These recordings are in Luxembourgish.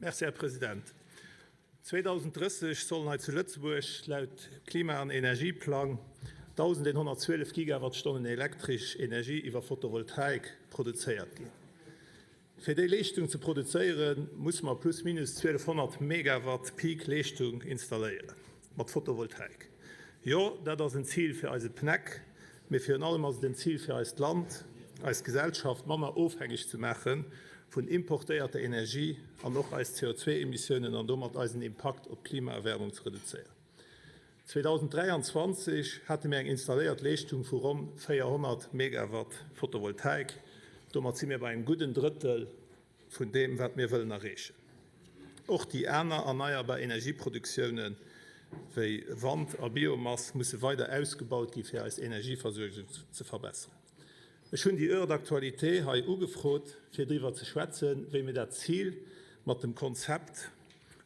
Merci, Här President. 2030 sollen hei zu Lëtzebuerg laut Klima an Energieplang 1.112 Gigawattstonnen elektresch Energie iwwer Photovoltaik produzéiert ginn. Fir déi Leeschtung ze produzéieren, musse mer plus minus 1.200 Megawatt Peak Leeschtung installéiere mat Photovoltaik. Jo, dat ass en Zil fir eise PNEC, mee virun allem ass et en Zil fir eist Land, eis Gesellschaft manner ofhängeg ze maache vun importéierter Energie an och eis CO2-Emissiounen an domat eisen Impakt op d'Klimaerwärmung ze reduzéieren. 2023 hate mir eng installéiert Leeschtung vu ronn 400 Megawatt Photovoltaik. Domat si mir bei engem gudden Drëttel vun deem, wat mir wëllen erreechen. Och déi aner erneierbar Energieproduktioune wéi Wand a Biomass musse weider ausgebaut gi fir eis Energieversuergung ze verbesseren. Ech hunn déi Heure d'actualité hei ugefrot, fir driwwer ze schwätzen, wéi mir dat Zil mat dem Konzept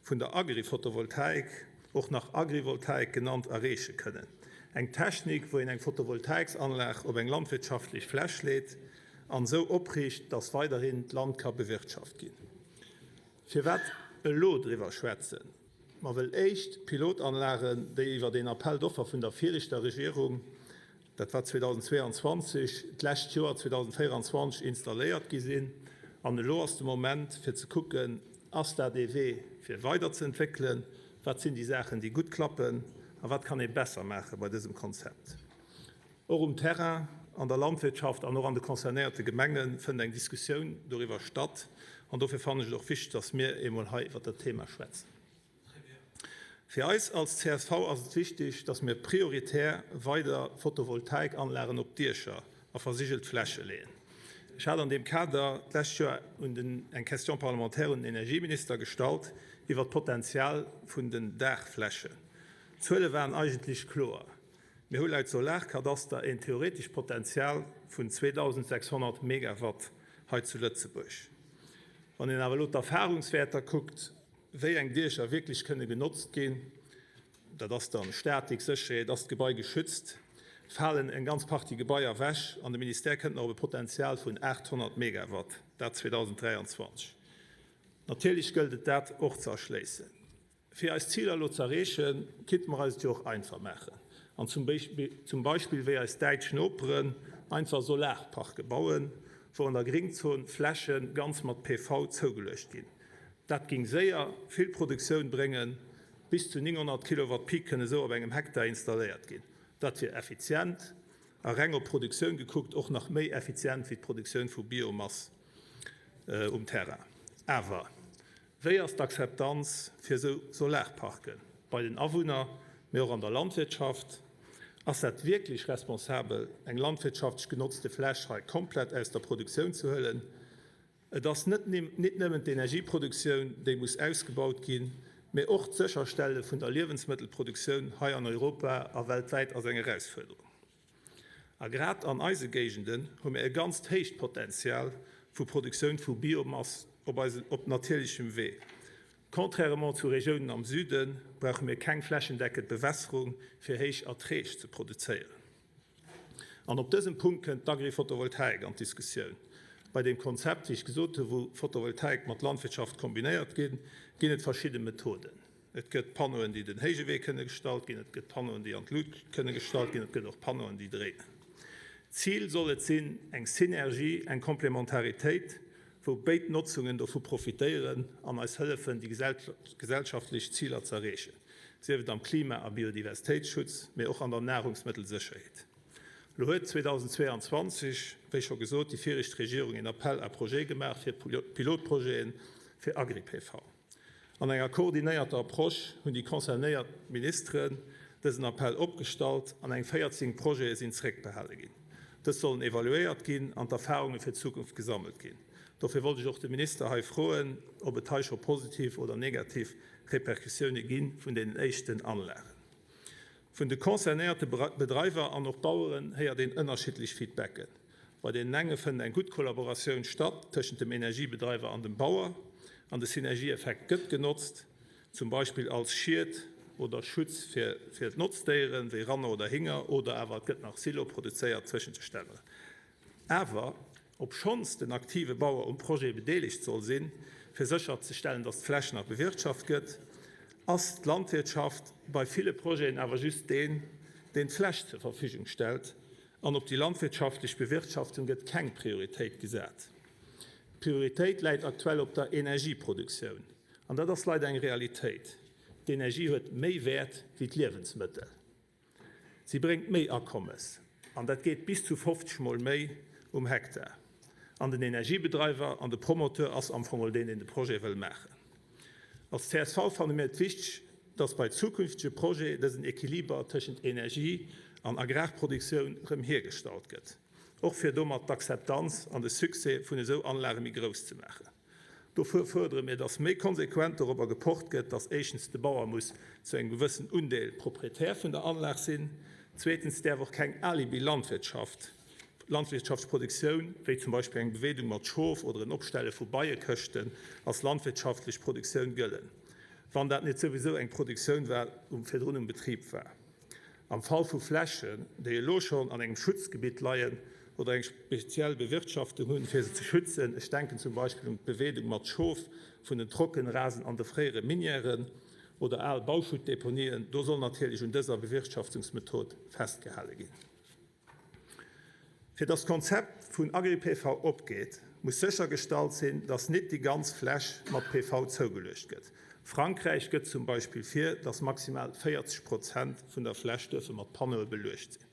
vun der Agri-Photovoltaik, och nach Agrivoltaik genannt, erreeche kënnen. Eng Technik, wou een eng Photovoltaiksanlag op eng landwirtschaftlech Fläch leet an esou opriicht, dass weiderhin d'Land ka bewirtschaft ginn. Firwat elo driwwer schwätzen? Ma wëll éischt Pilotanlagen, déi iwwert een Appel d'offres vun der viregter Regierung, dat war 2022, d'lescht Joer 2024 installéiert gi sinn. An elo ass de Moment fir ze kucken, Ass dat ee Wee fir weiderzeentwéckelen? Wat sinn déi Saachen, déi gutt klappen a wat kann ee besser maache bei dësem Konzept? Och um Terrain, an der Landwirtschaft an och an de concernéierte Gemenge fënnt eng Diskussioun doriwwer statt. An dofir fannen ech et och wichteg, dass mir eemol hei iwwert dat Thema schwätzen. Fir eis als csv ass et wichtig, dass mir prioritär weider Photovoltaikanlagen op Diecher a versigelt Fläche leeën. Ech hat an deem Kader d'lescht Joer un den eng Question parlementaire un den Energieminister gestallt iwwert d'Potenzial vun den Daachflächen. D'Zuele waren eigentlech kloer. Mir hu laut Solarkadaster een theoretescht Potenzial vun 2.600 Megawatt hei zu Lëtzebuerg. Wann een awer elo d'Erfahrungswäerter kuckt, wéi eng Diecher wierklech kënne genotzt ginn, dat ass dann Statik, Sécherheet, ass d'Gebai geschützt, falen eng ganz Partie Gebaier ewech an de Ministère kënnt nach op e Potenzial vun 800 Megawatt, dat 2023. Natierlech gëllt et dat och ze erschléissen. Fir eis Ziler elo ze erreechen, kinnte mer eis et jo och einfach maachen an zum Beispill wéi eis däitsch Noperen einfach Solarparke bauen, wou an der Gringzon Fläche ganz mat PV zougeluecht ginn. Dat géing séier vill Produktioun bréngen, bis zu 900 Kilowatt Peak kënne sou op engem Hektar installéiert ginn. Dat wier effizient a reng op d'Produktioun gekuckt och nach méi effizient wéi d'Produktioun vu Biomass um Terrain. Awer wéi ass d'Akzeptanz fir sou Solarparken bei den Awunner, mee och an der Landwirtschaft? Ass dat wierklech responsabel, eng landwirtschaftlech genotzte Fläch hei komplett aus der Produktioun ze huelen? Et ass net nit nëmmen d'Energieproduktioun, déi muss ausgebaut ginn, mee och d'Sécherstelle vun der Liewensmëttelproduktioun hei an Europa a weltwäit ass eng Erausfuerderung. A grad an eise Géigenden hu mir e ganzt héicht Potenzial vu Produktioun vu Biomass op eise op natierlechem Wee. Contrairement zu Regiounen am Süde brauche mir keng flächendeckend Bewässerung, fir héich Erträg ze produzéieren. An op dësem Punkt kënnt d'Agri-Photovoltaik an d'Diskussioun. Bei deem Konzept, wéi ech gesot hunn, wou Photovoltaik mat Landwirtschaft kombinéiert ginn, ginn et verschidde Methoden. Et gëtt Panneauen, déi den héije Wee kënne gestallt ginn, et gëtt Panneauen, déi an d'Lut kënne gestallt ginn, et gëtt och Panneauen, déi dréinen. Zil soll et sinn, eng Synergie, eng Komplementaritéit, wou béid Notzungen dovu profitéieren an eis hëllefen, déi gesellschaftlech Ziler ze erreechen, sief et am Klima a Biodiversitéitsschutz, mee och an der Nahrungsmëttelsécherheet. Lo huet 2022, wéi scho gesot, déi viregt Regierung een Appel à projets gemaach fir Pilotprojete fir Agri-PV. An enger koordinéierter Approche hunn déi concernéiert Ministeren dësen Appell opgestallt an eng 14 Projete sinn zeréckbehale ginn. Dës sollen evaluéiert ginn an d'Erfarunge fir d'Zukunft gesammelt ginn. Dofir wollt ech och de Minister hei froen, ob et hei scho positiv oder negativ Repercussioune gi vun deenen éischten Anlagen. Vun de concernéierte Bedreiwer an och Baueren héiert een ënnerschiddlech Feedbacken. Bei deenen enge fënnt eng gutt Kollaboratioun statt tëschent dem Energiebedreiwer an dem Bauer an de Synergieeffekt gëtt genotzt, zum Beispill als Schied oder Schutz fir d'Notzdéieren, wéi Ranner oder Hinger, oder awer et gëtt nach Silo produzéiert tëschent de Stänneren. Awer obschonns den aktive Bauer um Projet bedeelegt soll sinn, Fir sécherzestellen, dass d'Fläch nach bewirtschaft gëtt, ass d'Landwirtschaft bei ville Projeten awer just deen, deen d'Fläch zur Verfügung stellt, an op déi landwirtschaftlech Bewirtschaftung gëtt keng Prioritéit gesat. D'Prioritéit läit aktuell op der Energieproduktioun, an dat ass leider eng Realitéit. D'Energie huet méi Wäert wéi d'Liewensmëttel. Si bréngt méi Akommes, an dat geet bis zu 50 Mol méi um Hektar. An den Energiebedreiwer an de Promoteur ass am Fong deen, deen de Projet wëll maachen. Als csv fanne mir et wichteg, dass bei zukünftege Projete dësen Equiliber tëschent Energie an Agrarproduktioun erëm hiergestallt gëtt, och fir domat d'Akzeptanz an de Succès vun esou Anlage méi grouss ze maachen. Dofir fuerdere mir, dass méi konsequent dorobber gepocht gëtt, dass éischtens de Bauer muss zu engem gewëssen Undeel Proprietär vun der Anlag sinn, zweetens däerf och keng Alibi-Landwirtschaft, Landwirtschaftsproduktioun, wéi zum Beispill eng Beweedung mat Schof oder en Opstelle vu Beiekëschten, als landwirtschaftlech Produktioun gëllen, wann dat net souwisou eng Produktioun war, virdrun um Betrib war. Am Fall vu Flächen, déi elo schonn an engem Schutzgebitt leien oder eng speziell Bewirtschaftung hunn, fir se ze schützen, ech denken zum Beispill un d'Beweedung mat Schof vun den Trockenrasen an de fréiere Minièren oder al Bauschuttdeponien, do soll natierlech un dëser Bewirtschaftungsmethod festgehale ginn. Fir dass d'Konzept vun Agri-PV opgeet, muss séchergestallt sinn, dass nit déi ganz Fläch mat PV zougeluecht gëtt. Frankräich gëtt zum Beispill vir, dass maximal 40 Prozent vun der Fläch duerfe mat Panneaue beluecht sinn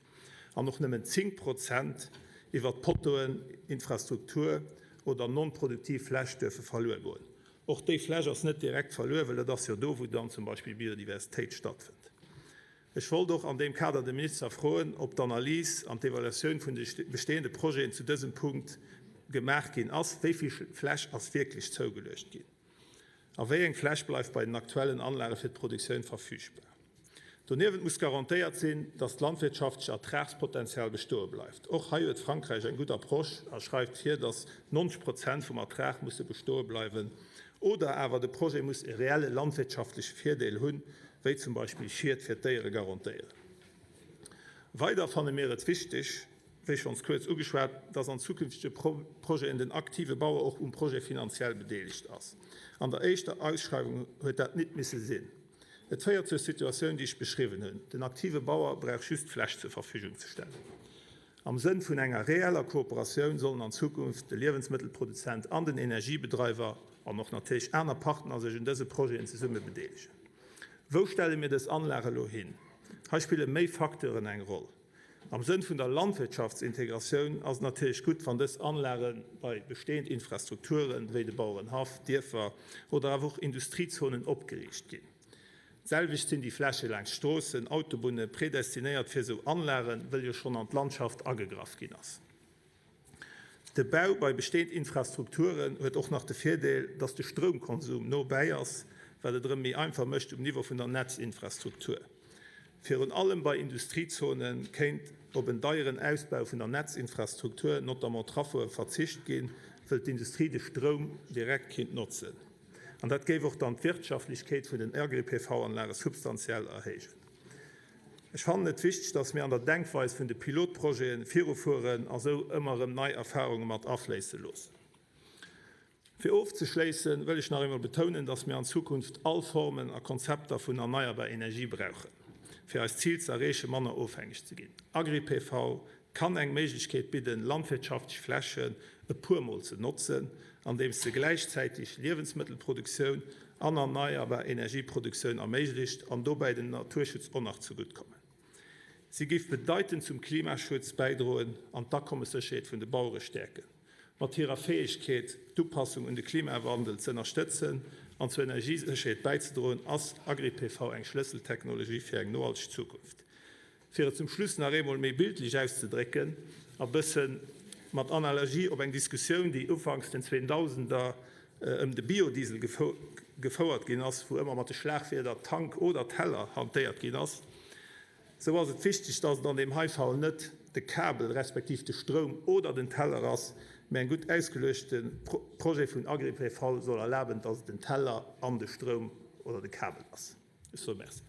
an och nëmmen 10 Prozent iwwert Pottoen, Infrastruktur oder non-produktiv Fläch duerfe verluer goen. Och déi Fläch ass net direkt verluer, well dat ass jo do, wou dann zum Beispill Biodiversitéit stattfënnt. Ech wollt och an deem Kader de Minister froen, ob d'Analys an d'Evaluatioun vun de bestehende Projeten zu dësem Punkt gemaach ginn ass. Wéi vill Fläch ass wierklech zougeluecht ginn a wéi eng Fläch bleift bei den aktuellen Anlage fir d'Produktioun verfügbar? Doniewent muss garantéiert sinn, dass d'landwirtschaftlecht Ertragspotenzial bestoe bleift. Och hei huet Frankräich eng gutt Approche a schreift vir, dass 90 Prozent vum Ertrag musse bestoe bleiwen oder awer de Projet muss e reelle landwirtschaftleche Virdeel hunn, wéi zum Beispill Schied fir d'Déiere garantéieren. Weider fanne mir et wichteg, wéi schonns kuerz ugeschwat, dass an zukünftege Projeten den aktive Bauer och um Projet finanziell bedeelegt ass. An der éischter Ausschreiwung huet dat nit misse sinn. Et féiert zur Situatioun, déi ech beschriwwen hunn. Den aktive Bauer brauch just d'Fläch zur Verfügung ze stellen. Am Sënn vun enger reeller Kooperatioun sollen an Zukunft de Liewensmëttelproduzent an den Energiebedreiwer an och natierlech aner Partner sech un dëse Projeten zesumme bedeelegen. Wou stelle mir dës Anlag elo hin? Hei spille méi Facteuren eng Roll. Am Sënn vun der Landwirtschaftsintegratioun ass et natierlech gutt, wann dës Anlage bei bestehend Infrastrukturen, wéi de Bauerenhaff, Dierfer oder awer och Industriezonen opgeriicht ginn. D'selwecht sinn déi Fläche laanscht Stroossen, Autobunne predestinéiert fir esou Anlagen, wëll jo schonn an d'Landschaft agegraff ginn ass. De Bau bei bestehend Infrastrukturen huet och nach de Virdeel, dass de Stroumkonsum no bäi ass, wat et erëm méi einfach mécht um Niveau vun der Netzinfrastruktur. Virun allem bei Industriezone kéint op en deieren Ausbau vun der Netzinfrastruktur, notamment Traffoe, verzicht ginn, wëll d'Industrie de Stroum direkt kinnt notzen. An dat géif och dann d'Wirtschaftlechkeet vun den Agri-PV-Anlage substantiell erhéijen. Ech fannen et wichteg, dass mir an der Denkweis vun de Pilotprojete virufueren a sou ëmmer erëm nei Erfarunge mat afléisse loossen. Fir ofzeschléissen, wëll ech nach eemol betounen, dass mir an Zukunft all Formen a Konzepter vun erneierbar Energie brauchen, fir eist Zil ze erreechen, manner ofhängeg ze ginn. Agri-PV kann eng Méiglechkeet bidden, landwirtschaftlech Flächen e puer Mol ze notzen, andeems se gläichzäiteg Liewensmëttelproduktioun an erneierbar Energieproduktioun erméiglecht an dobäi dem Naturschutz och nach zegutt kommen. Si géif bedeitend zum Klimaschutz bäidroen an d'Akommessécherheet vun de Bauere stäerken. Mat hirer Fäegkeet, d'Upassung un de Klimawandel z'ënnerstëtzen an zur Energiesécherheet bäizedroen, ass Agri-PV eng Schlësseltechnologie fir eng nohalteg Zukunft. Fir et zum Schluss nach eemol méi bildlech auszedrécken, a bësse mat Analogie op eng Diskussioun, déi ufanks den Zweedausender ëm de Biodiesel gefouert ginn ass, wou ëmmer mat de Schlagwierder Tank oder Teller hantéiert ginn ass, esou ass et wichteg, dass et an deem hei Fall net de Kabel respektiv de Stroum oder den Teller ass, mä en gutt ausgeluechte Projet vun AgriPV soll erlaben, dass et den Teller an de Stroum oder de Kabel ass. Ech soe Merci.